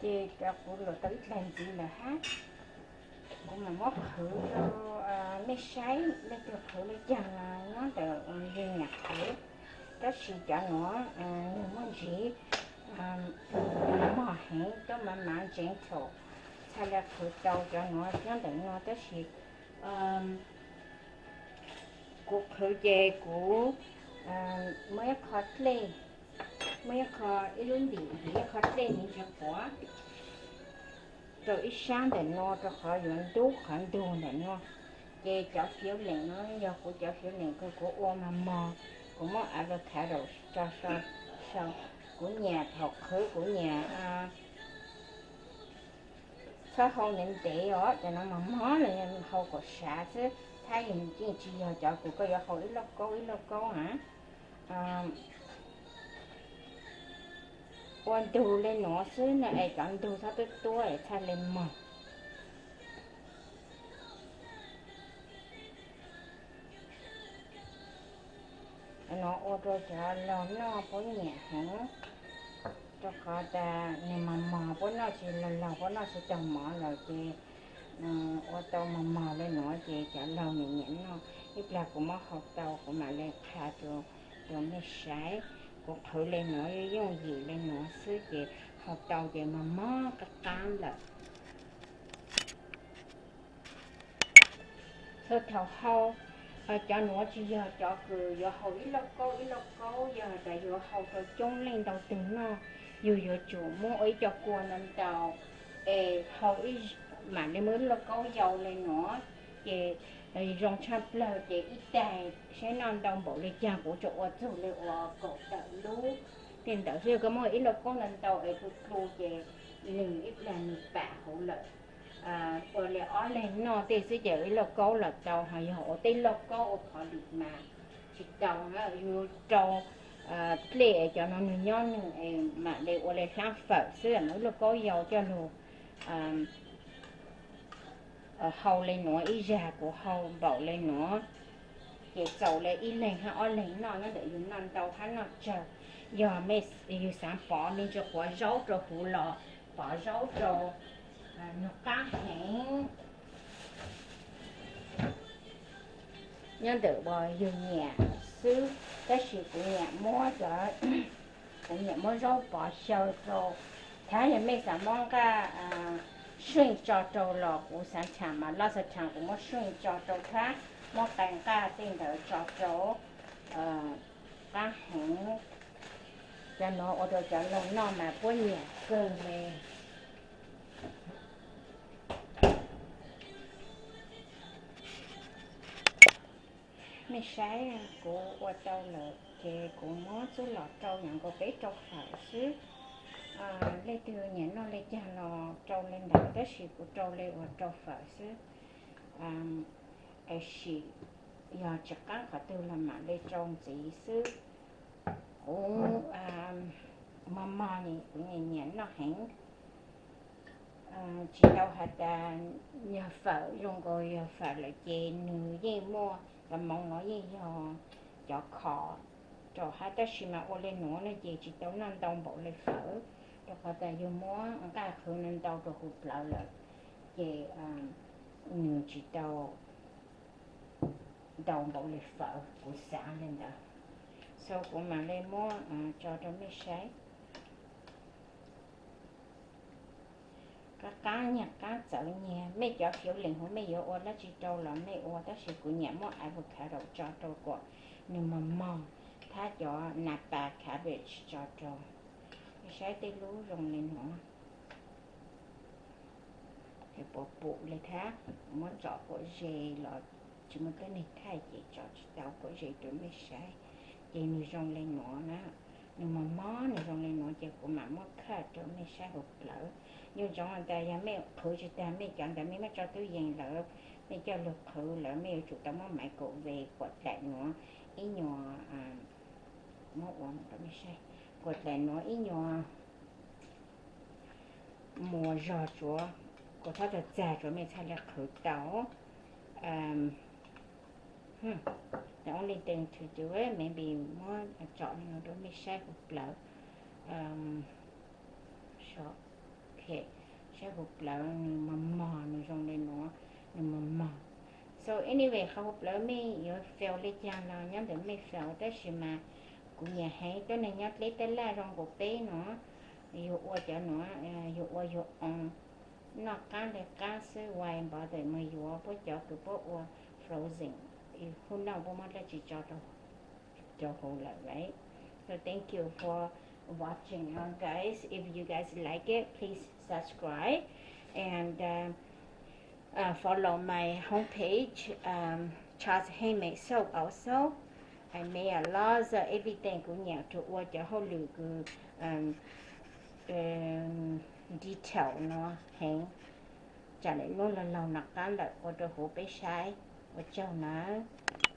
Ces cov kuv luam tau ib tag ntxiv lawm hab, kuv mam muab qhwv rau mej saib, leej twg qhwv le caag los nyob ntawm yus nyam qhwv. Tab sis cov nuav nwg muaj ntsis mog heev, tuab mav mav ntseev thaum txhaj le qhwv tau cov nuav nyob ntawm no, tab sis kuv qhwv ces kuv muaj ib qho dlej, muaj ib qho, ib lub ntim, ib qho dlej me ntsis quav rau ib sab ntawm no rau qhov yuav ntub qhov ntug ntawm no. Ces cov fiav leem no yog kuv cov fiav leem kws kuv ua mos mos, kuv muab avocado tso sau, kuv nyiam thaum qhwv kuv nyiam txhob hau ntev ntev os, cov no mos mos los yog hau kom sav xwb, thab yeej tsis yog cov kws koj yuav hau ib lauj kaub ib lauj kaub na. Ua ntug le nuav xwb na es cov ntug txhob tuab tuab es txhaj le mog. Nuav ua rau cov laug noj puab nyiam heev, rau qhov tas nwg mos mos puab noj tsis laug laug puab noj tsis tau mov lawm ces ua tau mos mos le nuav ces cov laug nyiam nyiam noj. Ib plag kuv muab hau tau kuv mam le qha rau mej saib. Kuv qhwv le nuav yooj yim le nuav xwb ces hau tau ces mos mos qab qab lawm. Txhua thaum hau, cov nuav tsis yog cov kws yuav hau ib lauj kaub ib lauj kaub, yog tas yuav hau rau coob leej ntau tug noj, yug yuav tsum muab ua ib co kua ntau ntau es hau mam le muab ib lauj kaub yau le nuav, ces zoo tshaj plawg ces ib tag saib noj ntau npaum le caag, kuv tsuas ua txug le uas kaum tawm lub tej ntawd xwb. Yog koj muab ib lauj kaub ntau ntau es tu tu ces nwg ib plag nwg pam huv lawm. Ua le ob leeg noj tej xwb ces ib lauj kaub los tau, ho yog ua tej lauj kaub ua qhov lwm mas tsis tau na. Yug rau dlej cov no nwg nyob nwg mam le ua le hlab fawm xwb, muab ib lauj kaub yau coj lug hau le nuav ib zag, kuv hau npaum le nuav ces txaus le ib leeg hab ob leeg noj, nyob ntawm yug noj ntau hab noj tsawg. Yog mej yug xaav pov me ntsis quav zaub rau huv los pov zaub rau, nwg qab heev. Nyob ntawm uas yug nyiam xwb, tab sis kuv nyiam muab cov, kuv nyiam muab zaub pov xyaw rau. Thab yog mej xaav muab nqaj seej tso rau los kuv xaav thaam mas loj xav thaam kuv muab seej tso rau thab muab qee nqaj tej ntawd tso rau, qab heev. Cov nuav ua rau cov laug noj mas puab nyiam kawg le. Mej saib, kuv ua tau lawm ces kuv muab txuj lom rau nyuam nkaus peb rau fawm xwb. Leej twg nyiam noj le caag los rau le ntawd, tab sis kuv rau le uas rau fawm xwb. Tab sis yog tsis qaab qhov twg los mam le rau ntxiv xwb. Kuv mog mog kuv nyiam nyiam noj heev. Tsis tau has tas yog fawm zoo nkaus, yog fawm lawm ces nws yeej muaj, cov moov no yeej yog cov khov rau hab, tab sis mas ua le nuav no ces tsis tau noj ntau npaum le fawm, rau qhov tas yug muab nqaj qhwv no ntau rau huv plawv lawm ces nws tsis tau ntau npaum le fawm, kuv xav le ntawd. So kuv mam le muab tso rau mej saib. Qab qab nyag qab txawv nyag, mej cov fiav leem huv mej yuav ua dlaab tsi rau los mej ua, tab sis kuv nyiam muab avocado tso rau kom nws mog mog, thab cov napa cabbage tso rau. Mej saib tej lub zoo le nuav. Puas pum le thab, muab tsom quav ze los tsis muaj tuab neeg thaij ces tsom tsis tau quav ze rau mej saib. Ces nws zoo le nuav na, nws mog mog nws zoo le nuav ces kuv mam muab khaj rau mej saib huv plawv. Nco ntsoov tas yog mej qhwv tsis tag mej cov ntawd mej muab tso tub yees lawm, mej coj lug qhwv lawm mej yuav tsum tau muab microwave kuam dlaim nuav ib nyuag, muab ua rau mej saib, kuam dlaim nuav ib nyuag muas zog tsuav, kuam txhob txag txag tsuav mej txhaj le qhwv tau. The only thing to do is maybe muab tsom le nuav rau mej saib huv plawv. So, ok, Saib hauv plawv nws mos mos, nws zoo li nuav, nws mos mos. So anyway, qhov hauv plawv mej yuav fail li caag los nyob ntawm mej fail, tab sis mas kuv nyiam heev tuab neeg nyob dleb tab laj zoo nkaus peb nuav, yug ua cov nuav, yug ua yug oo noj qaab le qaab xwb, why bother mus yuav puab cov kws puab ua frozen, who knows puab muab dlaab tsi tso rau cov hauv lawm, right? So thank you for watching, uh, guys. If you guys like it, please subscribe and, um, uh, follow my homepage, um, Char's Handmade Soap also. I made a lot of everything. Kuv nyiam rua ua cov hauj lwm kws, um, detail no heev. Tsaam le nuav laug laug noj qaab lawm ua rua huv peb saib. Ua tsaug nawb.